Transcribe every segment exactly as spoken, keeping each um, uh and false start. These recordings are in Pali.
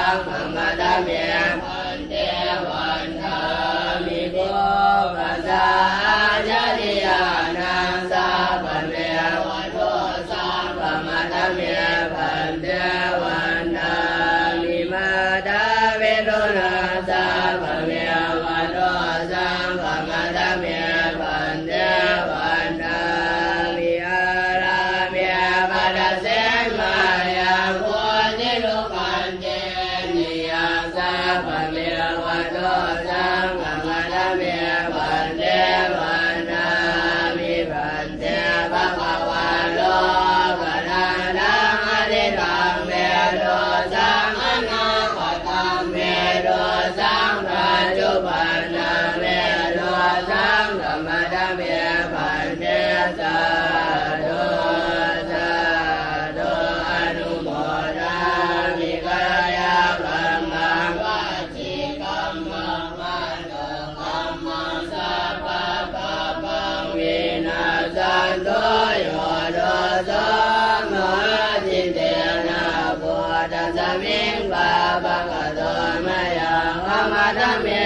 Khamatha me bhante, vandāmi bubbassa ācariyānaṃ, sabbaṃ dosaṃ khamatha me bhante, vandāmi mātāpitūnaṃ, sabbaṃ dosaṃ khamatha me bhante, vandāmi ārāme paṭhaseṃ māyaṃ, koṭirupaññe niyaṃ, sabbaṃ dosaṃ khamatha me bhante, vandāmi bhante, bhagavā lokadhātaṃ. Atītaṃ me dosaṃ, anāgataṃ me dosaṃ, paccuppannaṃ me dosaṃ, khamatha me bhante, sādhu sādhu, anumodāmi. Kāyakammaṃ, vacīkammaṃ, manokammaṃ, sabbapāpaṃ vinassantu, yo doso mahajjitena. Buddhasmiṃ pāpakato mayā, khamatha me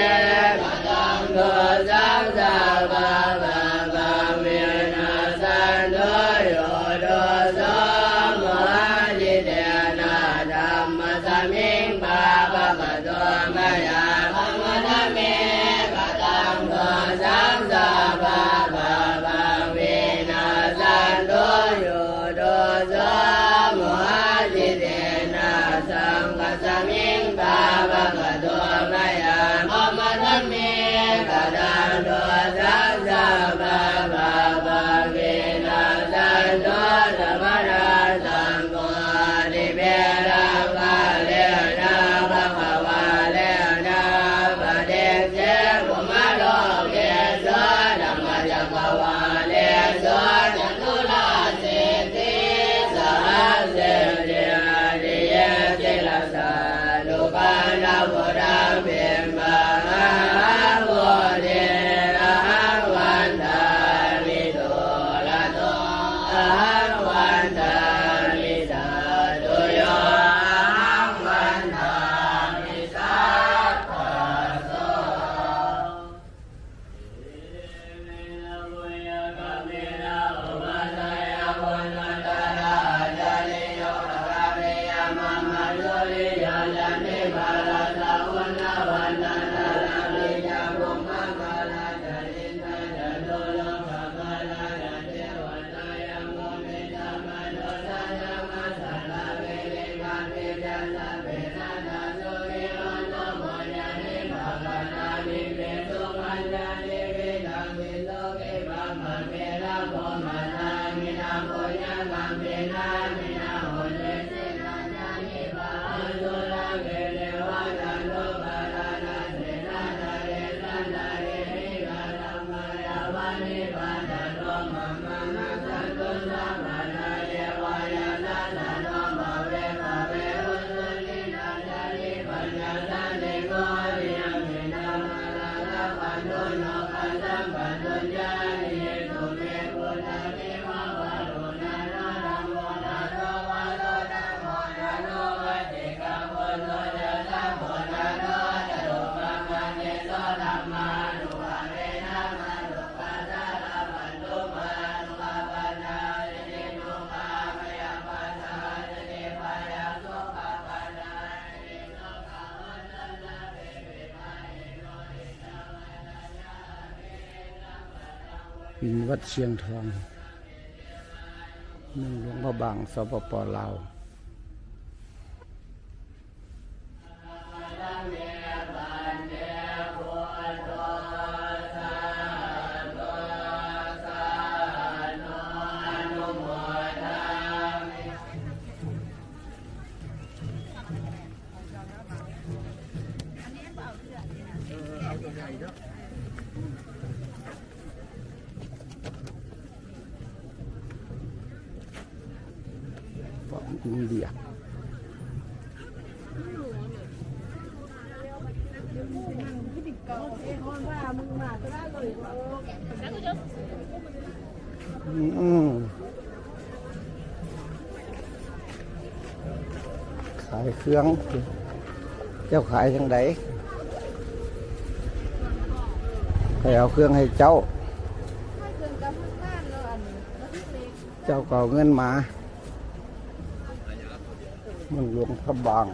kataṃ dosaṃ, sabbapāpaṃ vinassantu, yo doso mahajjitena. Dhammasmiṃ pāpakato mayā, khamatha me kataṃ dosaṃ, sabbapāpaṃ vinassantu, yo doso mahajjitena. Saṅghasmiṃ pāpakato mayā, khamatha me kataṃ dosaṃ, sabbapāpaṃ vinassantu, sammānaṃ saṅgho. Itiperāgaṃkarena bhagavaṃ paṭisese bhummālokesu, dhammacakkavāḷesu caturāsītisahassesu, atiye sirasā nukhandhaputthaṃ bhīmaṃ ahaṃ bodhiyā, ahaṃ vandāmi dūrato, ahaṃ vandāmi sādhuyo, ahaṃ vandāmi sabbaso. Hi่งวัดเชียงทอง เมืองหลวงพระบาง สปป ลาว ของอินเดีย อืม ขายเครื่อง เจ้าขายจั่งใด ใครเอาเครื่องให้เจ้า เจ้าก็เอาเงินมา เมืองหลวงพระบาง